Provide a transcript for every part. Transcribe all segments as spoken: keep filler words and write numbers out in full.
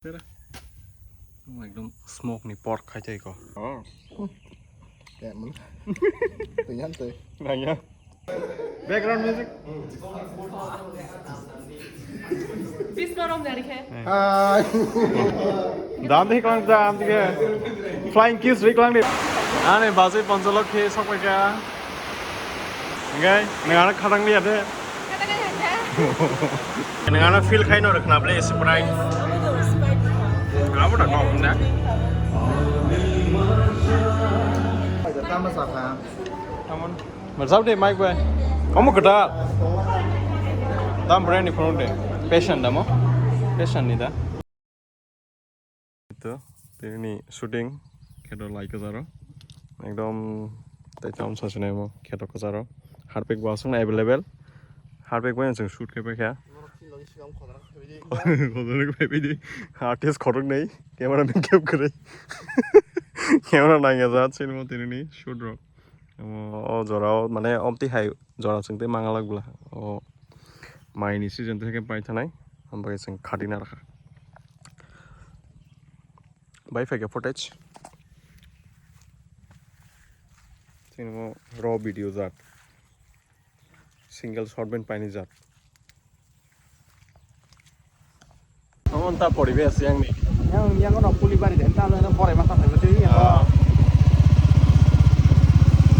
Ekdom smoke ni pork khai tei ko. Tei man. Tei yan tei. Nang ya. Background music. Bis norom dari khe. Hai. Dam de klang dam de. Flying kiss ri klang de. Ane bazai ponjolok khe sok pai kha. Engai, nang ana khatang liya de. Nang ana feel khai no rwkna ble Sprite. Amo na kok na. Tama saka. Tamon. Marsab de mic bai. Omo kata. Tam brand ni phone de. Passion da mo. Passion ni da. To, tini shooting kheto lai kwcharo. Ekdom tei tam sasinai mo kheto kwcharo. Harpic bo aswkno available. Harpic bai chwng shoot khai paikha. Khojol khai pai di. Artist khorok nei. Camera man kep kwrwi. Camera nangya jat sinimo tini shoot rok. Omo, o jorao, mane, omtwi hai jora chwng tei mangalak bwla. O maini season tei khe paithanai, hambai chwng khatina rakha. Bai phaikha footage. Chini mo raw video jat. Single shot ben paini jat. Omo ta poribesh yang ni. Yang, yang no puli bari den ta no borai masa phai bati yang. Ah.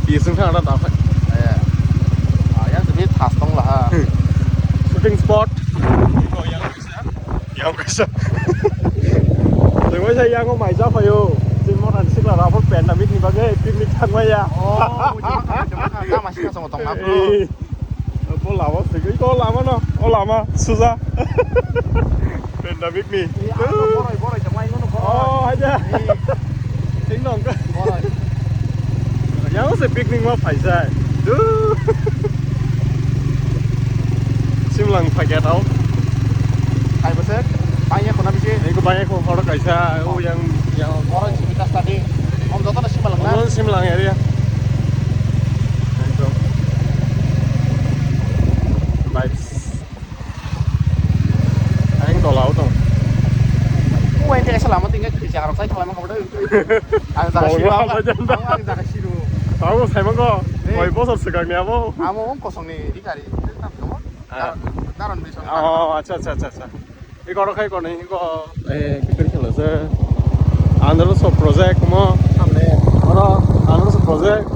Pising thang da ta phai. Eh. Ah, yang tu thas tong lah. Shooting spot. Yang kaisa. Yang kaisa. Tengok saya yang mai ja phayo. Jin mo than sikla rapor pandemic ni bagai picnic thang maya. Oh, jama kha, jama kha. Tama sika sama tong na bro. Eh. Bo lama se, iko lama no, o lama, suja. Pandemic ni. Iya, ano borai, borai, jama ino no borai. Oh, aja. Ting dong ka. Borai. Yang se picnic ma phaisai. Du. Simlang phaikya tau. Hai bose, bangya khona bisi. Iko bangya khona kaisa, o yang, yang. Borai simi ta study. Om joto na simlang na. Om simlang area. Ekdom. Vibes. Ang tola o tong. O ang tesa lama tingga kisa arok sai khalama kabo dai. Ang jaga siru. Ang jaga siru. Abo sai mangko. Koi bosor swkang ni abo. Amo ong kosong ni di kari. Daron bison. Oh, acha acha acha acha. Iko oro khai kono iko, eh, kikiri khela se. Andro so project mo. Samne. Oro andro so project.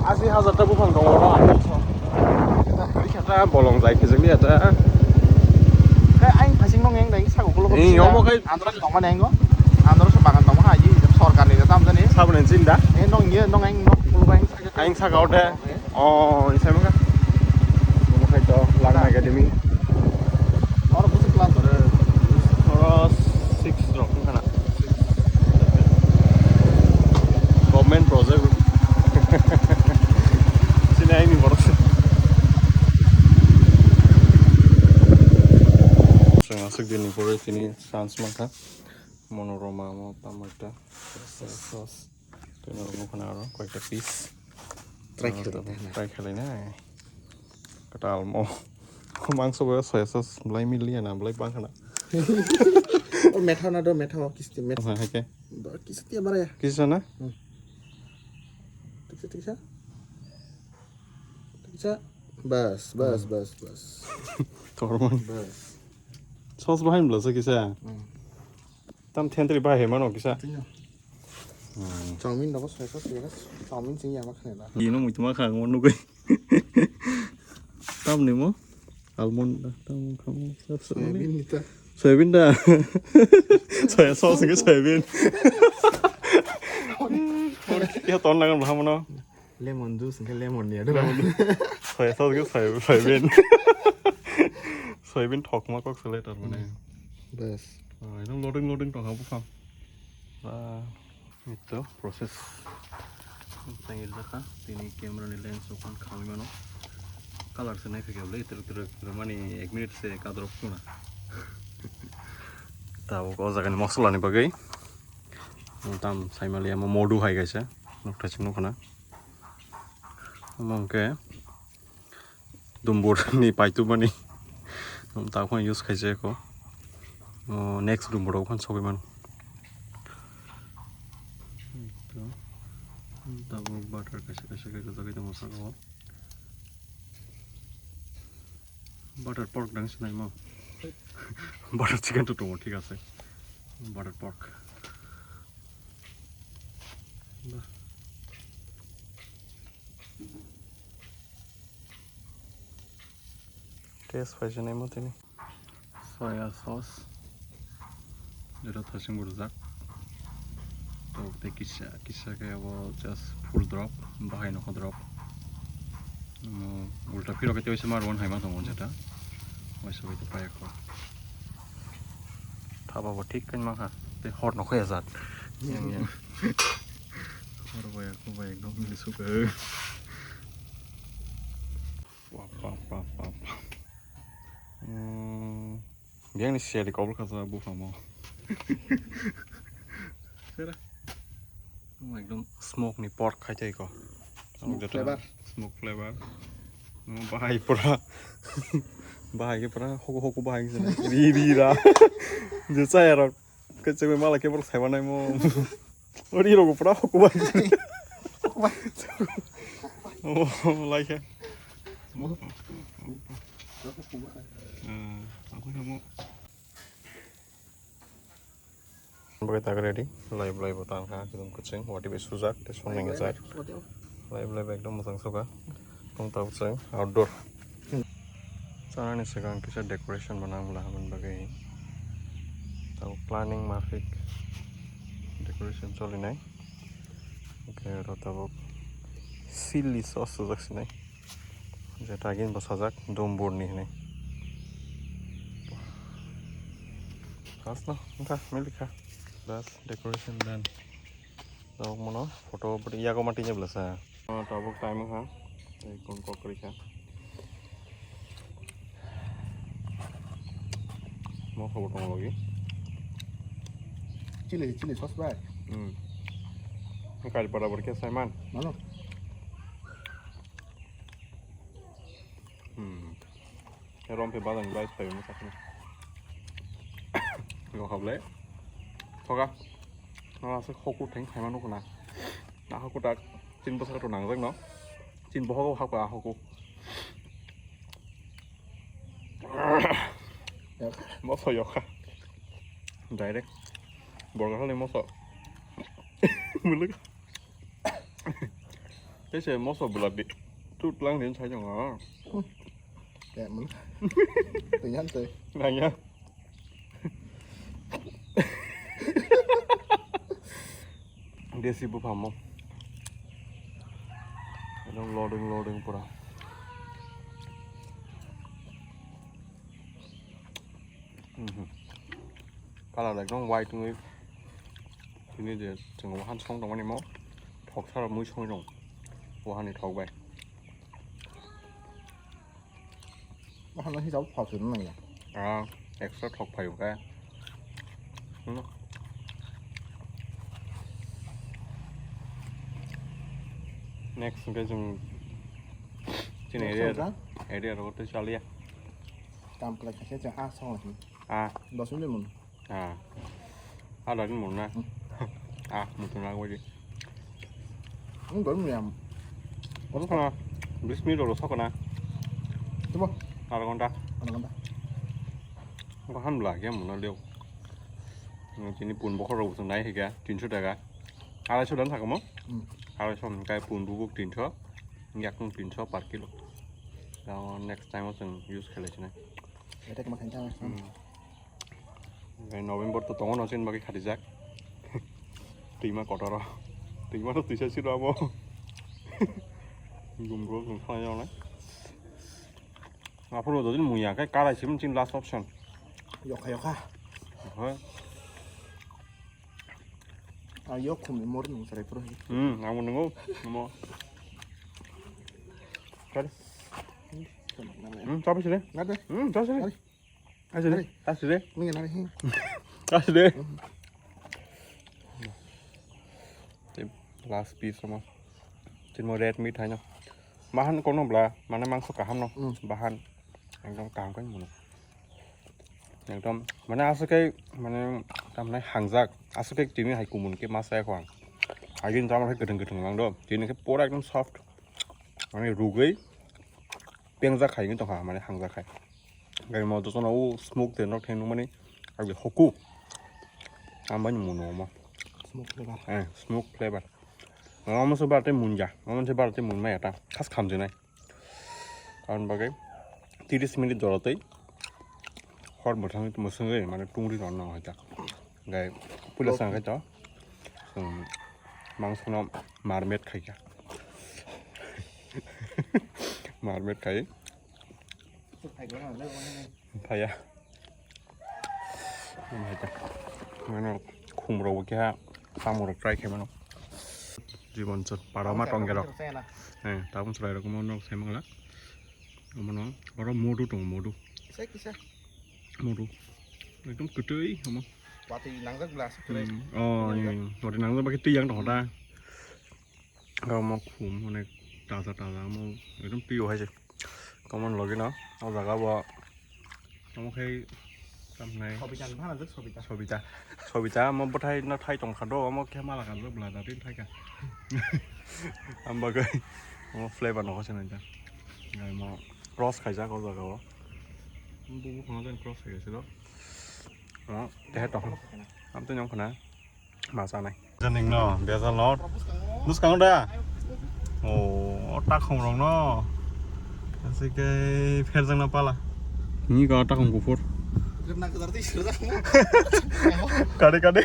Asi hajar ta buphang tongo oro andro so. Kari khata bolong jai khejeng ni ata. Kai aing phasing nong yang dai sago kulo. Eh, omo khai andro so tongma neng go. Andro so bagan tongma hai sorkar ni tam jani. Sabun engine da. Eh, nong ye nong aing nong kulo aing sago. Aing sago de. Oh, ini saya mangga. Omo khai to Langma Academy. Oro busu class ore. Oro six rok wngkha na. Government project. Sini aini borok se. Chwng aswk dini pore tini chance mankha. Monorama mo tamo ekta. Sos. Tei norok nukha na aro koita piece. Try khelai na. Try khelai na. Kwtal mo. Mangso bo soya sauce belai mili ya na, belai bang khana. O metha na do, metha o kisti metha. Hai ke. Do kisti ya bara ya. Kisa na? Hmm. Tiksa, tiksa. Tiksa. Bas, bas, bas, bas. Tormon. Bas. Sauce bahai mla sa kisa. Hmm. Tam thentri bahai mano kisa. Tino. Hmm. Chowmin nogo soya sauce ya. Chowmin sing ya ma khane da. Ino muitma khang mo nugui. Tam ni mo. Almond da. Tam khang mo. Soybean ni ta. Soybean da. Soya sauce ke soybean. Ya ton nangan belha mano. Lemon juice hwnkhe lemon ni ado. Lemon juice. Soya sauce hwnkhe soya, soybean. Soybean thokma kok se letter mane. Bas. Ah, ekdom loading, loading tongkha buphang. Ah, ito process. Tangir jakha, tini camera ni lens open khamwi mano. Color se naithok ya bwle, tirok tirok mani ek minute se kadrok khuna. Tabuk o jaga ni mosola ni bagwi. Tam saimali amo modu hai kaisa. Nokthai sing nukha na. Omo hwnkhe dumbur ni paitubani. Takhon use khaijak o. O, next room borok phan sogwi mano. Tabuk butter kaisa kaisa khe rwjagwi tongo saka o. Butter pork dang sinai mo. Butter chicken to tongo, thik ase. Butter pork. Ba. Taste paisa nai mo tini. Soya sauce. Jora thasing burjak. To tei kisa kisa khe abo just full drop, bahai nokho drop. Omo ulta phiro khe tei waisa ma rwon hai ma tongo jeta. Waisa bai tei payakho. Thaba bo thik khe ma kha. Tei hor nokho ya jat. Yang yang. Hor bai aku bai ekdom mili suka. Wap wap wap wap. Hmm. Biyang ni siyari kobol khasa buphamo. Sera. Ekdom smoke ni pork khai tai ko. Smoke flavor. Smoke flavor. Bahai pura. Bahai ke pura hoku hoku bahai sini. Ri ri ra. Je chaya rok. Kecengwi mala khe borok saimanai mo. Ori rok pura hokubai. Hokubai. Oh, like it. Mo. Ah, aku samo. Bagai tak ready. Live live tang kha, kudum kuching. Wati be sujak, te song nang jai. Live live ekdom mojang soka. Tong tau chwng outdoor. Chanani swkang kisa decoration bo nang bwla habani bagwi. Tabuk planning mafik decoration cholinai. Hwnkhe oro tabuk chilli sauce sujak sinai. Je tagin bo sajak dumbur ni hinwi. Last no wngkha milikha. Last decoration done. Tabuk mono photo bwtwi yago ma tini bwlasa. Ah, tabuk time wngkha. Tei kon kok kwrwi kha. Mo khobor tong logi. Chili, chili sauce bai. Hmm. Kari para bor khe saiman. Mano. Hmm. Rom phe bazar ni bai sai mo sakni. Yo hable. Thoga. Na se khoku theng khaima nukuna. Na khoku tak. Tin bosor to nangjak no. Tin bohogo hakwa hoku. Moso yokha. Direct. Borok hali moso. Muluk. Tese moso buladi. Tut lang din sai jong. Ya, muluk. Tengyan te. Nanya. Desi buphamo. Ekdom loading, loading pura. Mhm. Colour ekdom white wngwi. Tini je chwng wahan song tongmani mo. Thok sara mui song jong. Wahani thok bai. Wahano hisab phal sini nang ya. Ah, extra thok phai ka. Hmm. Next hwnkhe chwng chini area, area rogo tei chaliya. Tam kwlai khaisa chwng a song lai. Ah. Dos minute mun. Ah. Ada ni mun na. Hmm. Ah, mutu na gwe. Ang dol miyam. Oto sana bis minute lo sokona. Tumo. Ada konta. Ada konta. Ko han bla ke mun leo. Chini pun bokhor ro nai higa tinso taka. Arai so dan sakamo. Hmm. Arai so kai pun bubuk tinso. Yakung tinso per kilo. Next time o chwng use khlai sinai. Eta kma khain ta. Hmm. November to tongo no chini bagwi khatijak. Twima kotoro. Twima no twisa siro abo. Gumro gum thana jona. Aphuru dodin muya kai karai sim chin last option. Yokha yokha. Hoi. Ah, yok khum mor nung sarai pro. Hmm, amo nungo. Mo. Kar. Hmm, tapi sih deh. Nade. Hmm, tapi sih deh. Aside, aside. Ngi nari hi. Aside. Last piece mo. Chini mo red meat haino. Mahan kono bla, mane mangso kaham no. Hmm. Bahan. Ekdom kaham kan mono. Ekdom, mane aswk khe, mane, tamni hangjak, aswk khe tini hai kumun khe ma chaya kho ang. Agini tamni hai kwthwng kwthwng lang do, tini khe pura ekdom soft, mane rugwi pengjak hai wngwi tongkha, mane hangjak hai. Gai mo dosono o smoke de nok theng nukmani, agwi hoku. Ang bai munu omo. Smoke flavor. Eh, smoke flavor. Omo se bar tei munja, omo se bar tei mun maya ta, khas khamjwnai. Aboni bagwi tiris minute jora twi hor mwthangwi mwswngwi mane tungri rw nang hai ta. Gai puila sang khai to, chwng mangsono marmet khai kha. Marmet khai. Phaiya. Mano khumrok bo keha samurok try khai mano. Jibon chot para ma tong gerok. Eh, tabun chwrai rok mo nok sai mangla. Omono oro modu tongo, modu. Kisa kisa. Modu. Ekdom kwtwi omo. Watwi nangjak bla aswk kwrwi. Hmm. Oh, iya, iya. Watwi nangjak bakhe twi yang tongo da. Omo khum onek taja taja omo ekdom twi o hai se. Tomon logi no o jaga bo omo khai tamnai Sobita ni phana jak Sobita. Sobita. Sobita omo bwthai no thai tong kha do omo khe mala kan jak bla da tin thai kha. Am bagwi omo flavor no hoise nai da. Ngai mo cross khaijak o jaga o. Bubu khana jan cross khai se do. Omo tehe tong. Am twi nyong khana. Ma chanai. Janing no, bejal no. Bwskango da? O, o takhum rok no. Asike pherjak na pala. Ni ka takhum kuphur. Kade kade.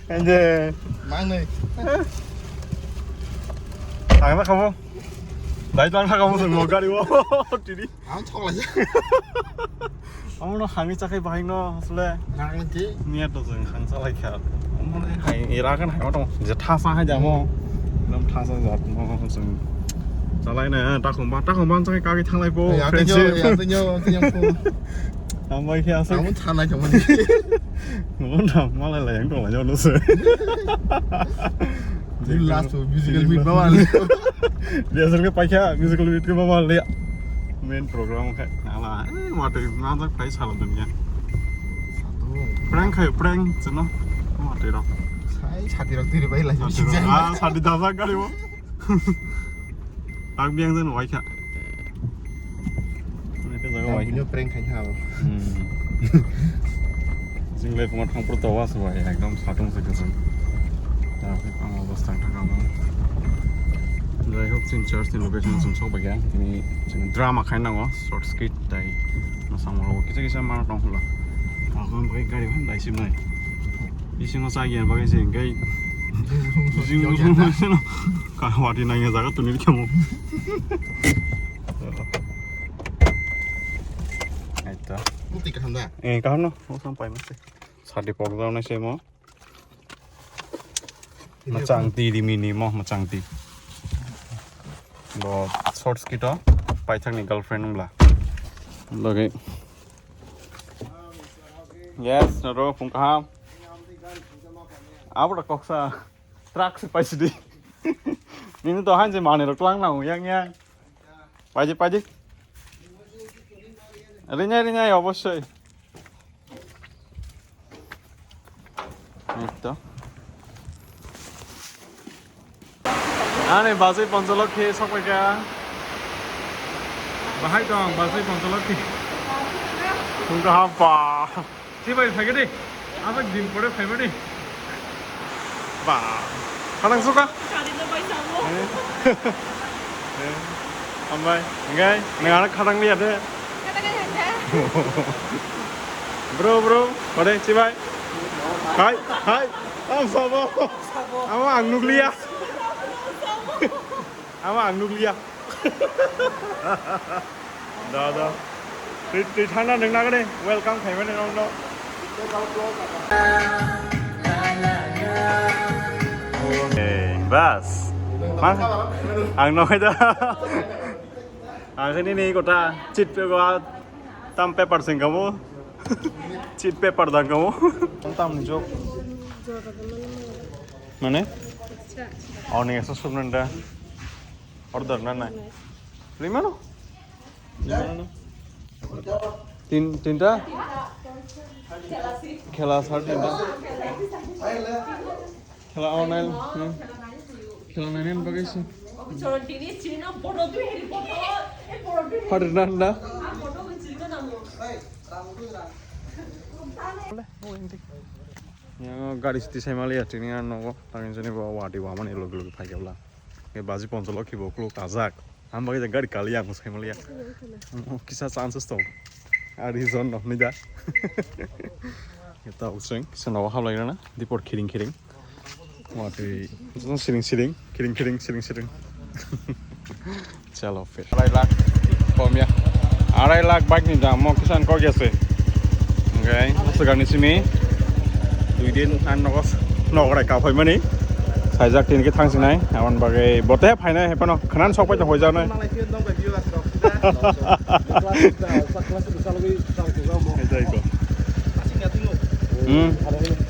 Enje. Mangnai. Ang na khamo. Dai tang khamo sung mo gari o. Tiri. Ang chok lai. Omono hangwi chakhai bahai no asle. Nang ti. Niya to jeng hang chalai kha. Omono hai ira kan hai tong je thasa hai jamo. Dam thasa jat no jeng. Chalai na takhum ba takhum ban chakhai kagwi thanglai po. Ya, friendship. Ya, ya, ya, ya. Hambai khe asuk. Amo thanai tong mani. Omono malai lai ang tong lai no se. Last musical meet ba wal. Dia asal ke paikha musical meet ke ba wal ya. Main program khe nala, eh, watwi manjak phai salo dunia. Prank khai, prank, chwngno. Watwi rok. Sai sati rok tiri bai lai. Sati rok. Ah, sati dajak gari bo. Tak biang jan waikha. Ini jaga waikha. Bino prank khai ha. Hmm. Jing lai phungo thangphuru to was bai ekdom satung se kwchwng. Ta ang obostha thang thang. Jai hok, chini church ni location chwng sok bagya. Tini chwng drama khai nango, short skit tai. Masang rok kisa kisa mana tong hula. Ang bagwi gari han dai sim nai. Bisingo sa gyan bagwi se gai. Bisingo ka wati nang ya jaga tuni kamo. Aita. Muti kaham da? Eh, kaham no. Mo sang pai mase. Sadi pok jao na se mo. Machang ti di mini mo machang ti. Bo short skit o paithak ni girlfriend wngla. Loge. Yes, naro phung kaham. Abo da koksa truck se paisi di. Nini to hanse mani rok lang nang yang yang. Paidi, paidi. Rinai, rinai, obossoi. Ei to. Ani bajai Poncholokkhi sokpaikha. Bahai tong bajai Poncholokkhi. Tungkha hapa. Chibai phaikhe de. Abak din pore phaiba de. Ba. Khadang suka? Gari no bai sabo. Eh. Eh. Hambai. Engai, nang anak khadang liya de. Kata kaya handa. Bro, bro. Pore chibai. Hai, hai. Am sabo. Sabo. Ama ang nukliya. Sabo. Ama ang nukliya. Da, da. Twi, twi thangna nung nagani. Welcome khaimani nongno. Eh, bas. Ma, ang nokhe da. Ang khe nini kota chit pe go tam paper sing kamo. Chit paper dang kamo. Tam ni jok. Mane? Oni ekso subnanda. Order na nai? Lima no? Lima no? Tin, tinta? Khela sar tinta. Khela online. Hmm. Khela nainani bagwi se. Photo na na. Yang gari siti sai maliya tini ang nogo. Tangin jani bo wati wamani logi logi phai kebla. Ke baji poncholo kibo klo kajak. Ang bagwi gari kali ang sai maliya. Kisa chances to. Ari zon no nida. Kita useng kisa nogo hablai na. Dipor kiring kiring. Watwi, siring siring, kiring kiring, siring siring. Chalo, phir. Arai lakh, komya. Arai lakh bike ni dam, mo kisan kok yase. Okay, segar ni simi. Dui din an nogos, nograi ka phai mani. Saijak tin ke thang sinai, abon bagai bote phainai, hepano khanan sok pai hoi janai. Hai jai ko. Hmm.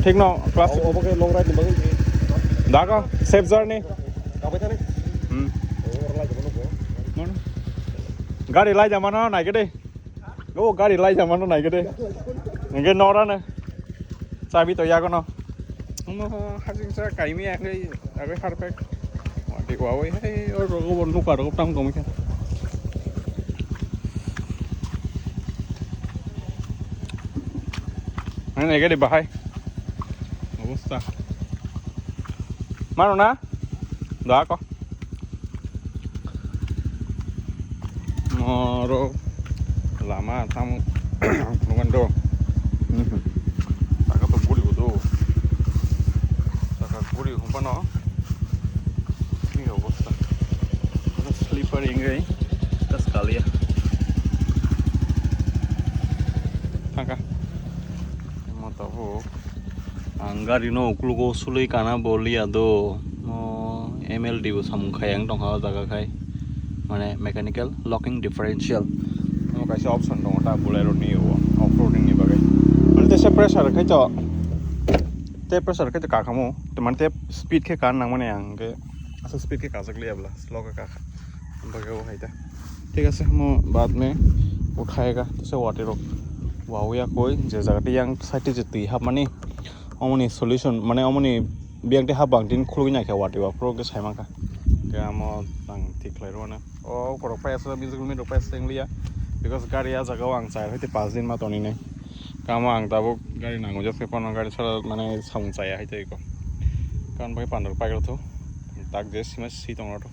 Thik no, class. Dago, safe journey. Hmm. Gari lai jamano nai gede. O gari lai jamano nai gede. Nge norane. Chabi to yago no. Omo hajing sa kaimi agai agai harpek. Wadi wawai hai o rogo bo nuka rogo tam komi khe. Ani nege de bahai. Obosta. Mano na? Da ko. Oro lama tamo phunukgani do. Taka to guri bo do. Taka guri hwnphano. Ni obosta. Slippery wngwi tas kalia. Thangkha. Mo tabuk. Ang gari no uklugo sului kana bo liya do. Mo M L D bo samung khai ang tongkha o jaga khai. Mane mechanical locking differential. Mo kaisa option tongo ta Bolero ni o off-roading ni bagwi. Mane tesa pressure khai to. Te pressure khai to kakhamu. Te mane te speed khe kan nang mane ang ke. Aswk speed khe kajak liya bla. Slow khe kakha. Bagwi o hai ta. Thik ase mo baad mein uthayega. Tesa wati rok. Wa uya koi je jaga te yang side te je twi hapmani. Omoni solution, mane omoni biyang tei hap bang tin khulugwi naikha wati wa phuru khe saimankha. Khe amo ang thik khlai rwna. O borok paisa musical meet rok paisa wngliya. Because gari ah jaga o ang chaya hai tei paanch din ma tonwi nai. Kamo ang tabuk gari nango jak khe phano gari sara mane samung chaya hai tei ko. Kan bai pandal paigro tho. Tak je sima si tong rw tho.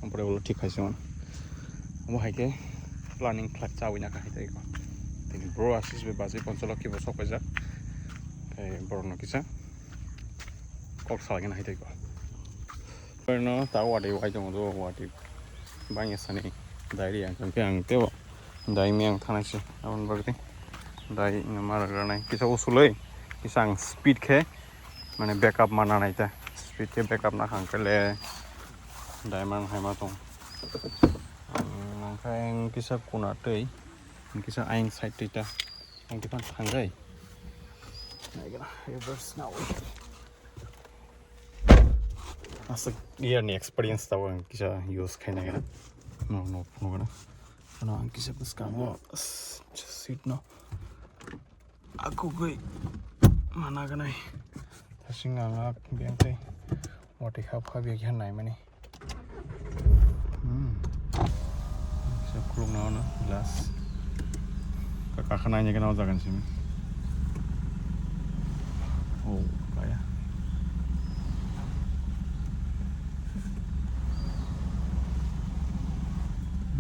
Ampore ulo thik khaisi mano. Omo hai khe planning khlai chawi nakha hai tei ko. Tini bro asis be basi poncholo kibo sok paijak. Tei borok no kisa kok salai gana hai tei ko. Borok no ta wadi wai tongo do wadi bangya sani diary ang khe ang tebo. Dai miyang thanai se aboni bagwi dai no ma rwgranai kisa usulwi kisa ang speed khe mane backup ma nanai ta speed khe backup nakha hwnkhe le dai mang hai ma tong. Ang kisa kuna twi kisa ayang side twi ta ang tipan thangai. Naigana reverse nawi. Aswk year ni experience tabuk ang kisa use khai naigana. No no phunukgana. Ano ang kisa bwskango s-, seat no akhugwi mana ganai. Thasing ang a biyang tei watwi kha pha biyang khe naimani. Hmm. Kisa khulukna ono glass. Ka-, kakha naina gana o jaga ni simi. Oh, kaya.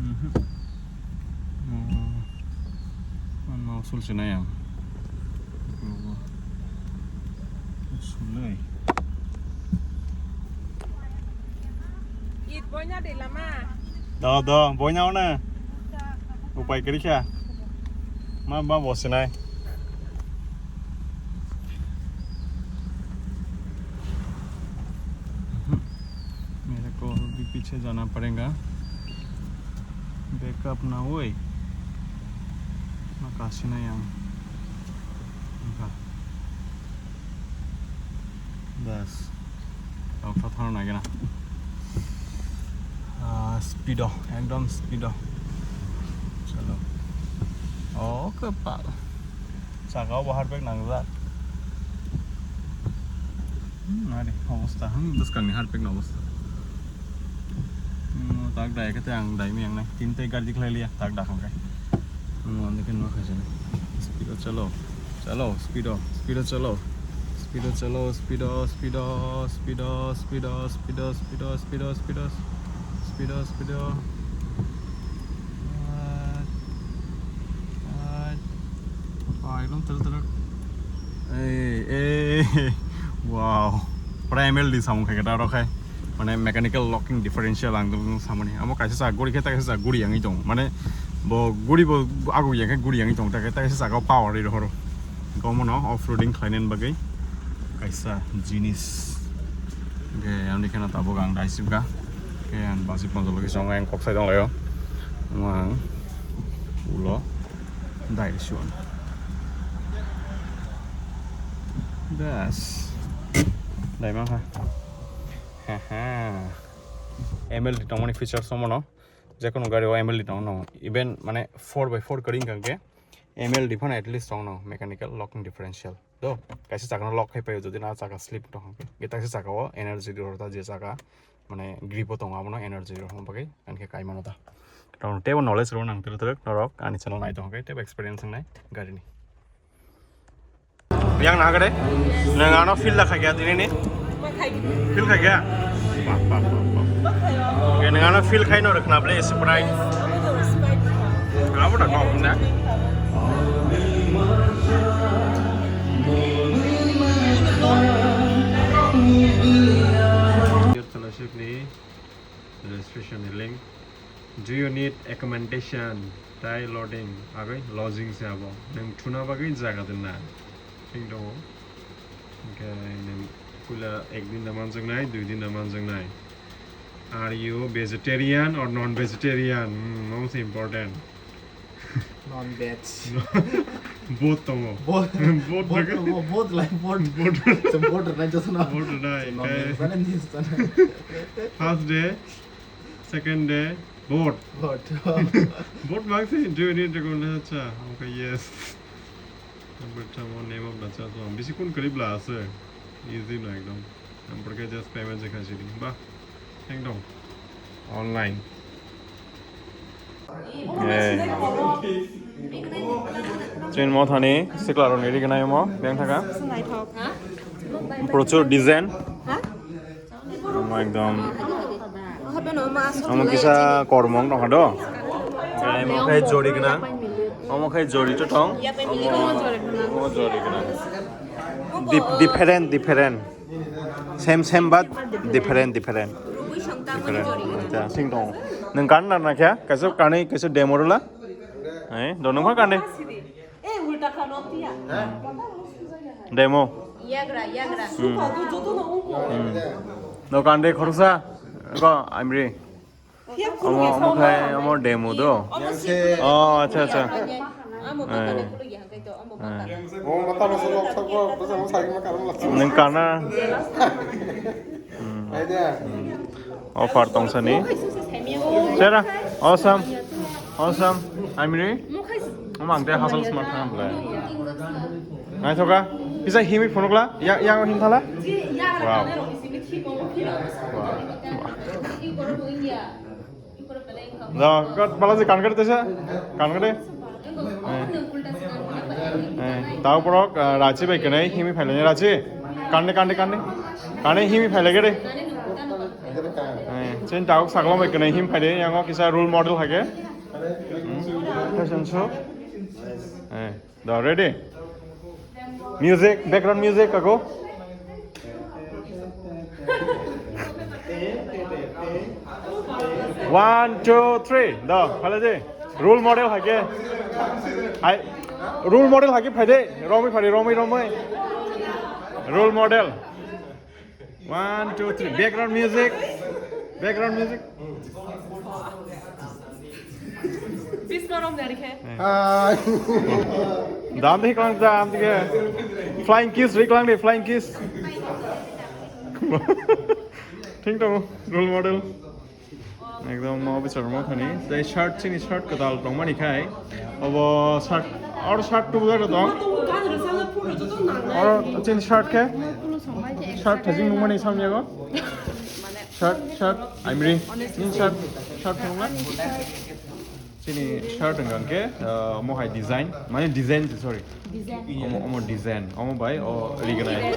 Mhm. Oh. Ano sul sinai ang. Sulai. It boina de lama. Do, do, boina ona. Upai kwrwi kha. Ma, ma bo sinai. मेरे को भी पीछे जाना पड़ेगा। Backup na oi. Ma kasi na yang. Engka. Bas. Tau kha thang nai gana. Ah, speed o, ekdom speed o. Chalo. Oh, kwpal. Saka o bo hardback nangjak. Hmm, nari, obosta. Hmm, bwskangni hardback ni obosta. Hmm, tak dai khe ang dai mi ang nai. Tin tai gari khlai liya, tak da kham kai. Hmm, ani khe no khaisa. Speed o chalo. Chalo, speed o, speed o chalo. Speed o chalo, speed o, speed o, speed o, speed o, speed o, speed o, speed o, speed o, speed o, speed o. What? What? Oh, ekdom tel tel. Ei, ei, wow. Pura M L D samung khai kata rok hai. Mane mechanical locking differential ang tong samani. Amo kaisa sa guri khe ta kaisa sa guri yang tong. Mane bo guri bo agu yang khe guri yang tong ta kaisa sa power ri rohoro. Gomono off-roading khlainani bagwi kaisa jinis. Hwnkhe ani kheno tabuk ang daisibga. Khe ang basi ponjolo kisa ang kok sai tonglaio. Ang ulo dai suan. Das. Dai mangkha. Haha. M L D tongmani features tongmano. Jekono gari o M L D tongo no. Even mane four by four kari wngkha khe M L D phano at least tongo no mechanical locking differential. Do, kaisa chakano lock khai paio jodi na chaka slip tong khe. Ge taksa chaka o energy rw ta je chaka mane grip o tongo abono energy rw bagwi ani khe kai mano ta. Tong tebo knowledge rw nang tere tere norok ani channel nai tong khe tebo experience nai gari ni. Yang na gare? Nang ano feel la khai ya dini ni? Feel khai ya? Bap bap bap bap. Ge nang ano feel khai no rw khna ble Sprite. Abo na kok na. Your fellowship ni registration ni link. Do you need accommodation? Tai lodging, agoi lodging se abo. Nang thuna bagwi jaga din na. Thing tongo. Hwnkhe nang puila ek din da manjaknai, dui din da manjaknai. Are you vegetarian or non-vegetarian? Hmm, most important. Non-veg. Both tongo. Both. Both Both tongo, both like both. Both. So both rwnai jotono. Both rwnai, So non-veg okay. Jane, yes, jane. First day, second day, both. Both. Both mangsi, do you need to go? Acha, okay, yes. Number tamo name of the church. Bisi kun karib la ase. Easy no ekdom. Number ke just payment je khaisi ding. Ba, ekdom. Online. Chini mo thani sikla rok ni ri gwnai mo beng thaka. Prochur design. Omo ekdom. Omo kisa kormong tongkha do. Omo khai jori gwnang. Omo khai jori to tong. Omo, omo jori gwnang. Dif-, different, different. Same, same, but different, different. Different. Acha, sing tong. Nang kan na na kya? Kaisa kani, kaisa demo rula? Eh, do nang kan de? Eh, ulta kha no tiya. Demo. Yagra, yagra. Hmm. Hmm. No kan de khorsa. Ko, I'm ready. Omo, omo khai, omo demo do. Oh, acha, acha. Eh. Eh. Nang kana. Hmm. Offer tongsani. Sera, awesome. Awesome. Amiri. Omo ang te hasal smart khan bla. Naithoka. Kisa himi phunukla. Ya, ya him thala. Wow. Wow. Da, kat bala je kan karte sa. Kan karte. Eh. Eh, tao porok, ah, rachi bai kenai himi phailani rachi. Kande, kande, kande. Kande himi phailage de. Eh, chen tao saklo bai kenai him phaile yango kisa role model hage. Hmm. Fashion show. Eh. Da, ready? Music, background music, kago. One, two, three. Da, phala je. Role model hake. Ai, role model hake phaide. Romwi phari, romwi, romwi. Role model. One, two, three. Background music. Background music. Please, no, wrong, dari khe. Hi. Dam dikhe klang dam dikhe. Flying kiss ri klang de, flying kiss. Thing tong, role model. Ekdom mo bichar mo khani. Tei shirt, chini shirt kwtal tongmani khai. Obo shirt, oro shirt tubular dong. Oro chini shirt khe. Shirt thajing nungmani samyago. Shirt, shirt, I'm re. Shirt, shirt thangma. Chini shirt hwnkha khe, uh, omo hai design, mane design, sorry. Omo, omo design, omo bai o rignai.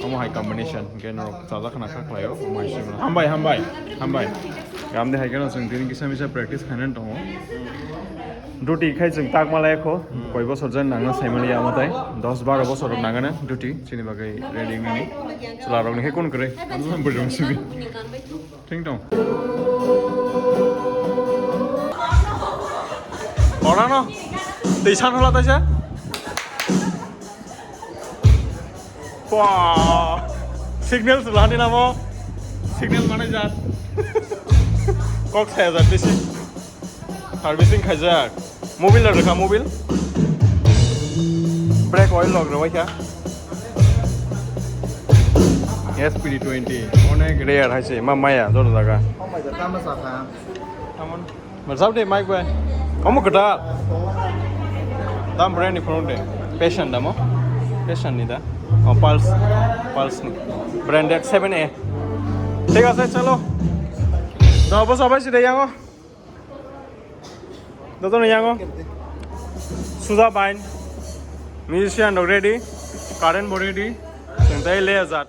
Omo hai combination, hwnkhe norok chajak khna kha khlaio, omo hai simi. Hambai, hambai, hambai. Gamde hai kheno chwng tini kisa misa practice khainani tongo. Duty khai chwng tak malai kho, koi bosor jan nangna saimaliya omo tai. Dos baro bosor nangana duty, chini bagwi ready wngnani. Chwla rokni khe kun kwrwi, bwrwi rok simi. Thing tong. Orano. Tei san hola taisa. Wah. Signal sulani namo. Signal mana jat. Kok saya jat bisi. Servicing khaijak. Mobil rok rwkha mobil. Brake oil rok rwbaikha. S P D twenty onek rare hai se ma maya jora jaga. Tamon. Marsab de mic bai. Omo kwtal. Dam brand ni phone de. Passion damo. Passion ni da. Oh, Pulse. Pulse ni. Branded seven A. Thik ase chalo. Da bo sabai si de yango. Dodo no yango. Suja bain. Musician rok ready. Current bo ready. Chwng tei le jat.